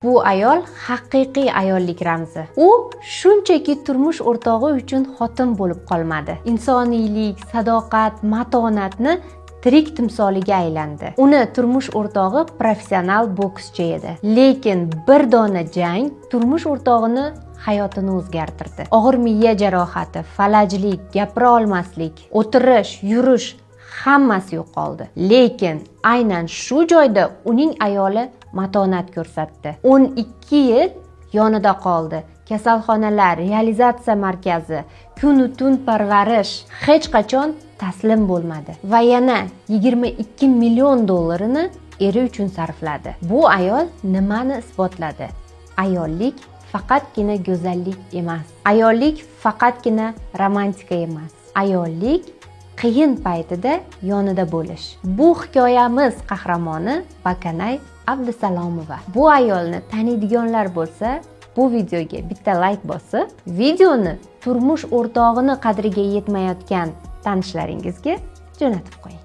Bu ayol haqiqiy ayollik ramzi. U shunchaki turmush o'rtog'i uchun xotin bo'lib qolmadi. Insoniylik, sadoqat, matonatni tirik timsoliga aylandi. Uni turmush o'rtog'i professional bokschi edi. Lekin bir dona jang turmush o'rtog'ini hayotini o'zgartirdi. Og'ir miya jarohati, falajlik, gapira olmaslik, o'tirish, yurish, hammasi yo'qoldi. Lekin aynan shu joyda uning ayoli matonat ko'rsatdi. 12 yil yonida qoldi. Kasalxonalar, reabilitatsiya markazi, kunu tun parvarish, hech qachon taslim bo'lmadi va yana 22 million dollarini eri uchun sarfladi. Bu ayol nimani isbotladi? Ayollik faqatgina go'zallik emas. Ayollik faqatgina romantika emas. Ayollik qiyin paytida yonida bo'lish. Bu hikoyamiz qahramoni Bakanay Abdusalomova. Bu ayolni taniydiganlar bo'lsa, bu videoga bitta layk bosib, videoni turmush o'rtog'ini qadriga yetmayotgan tanishlaringizga jo'natib qo'ying.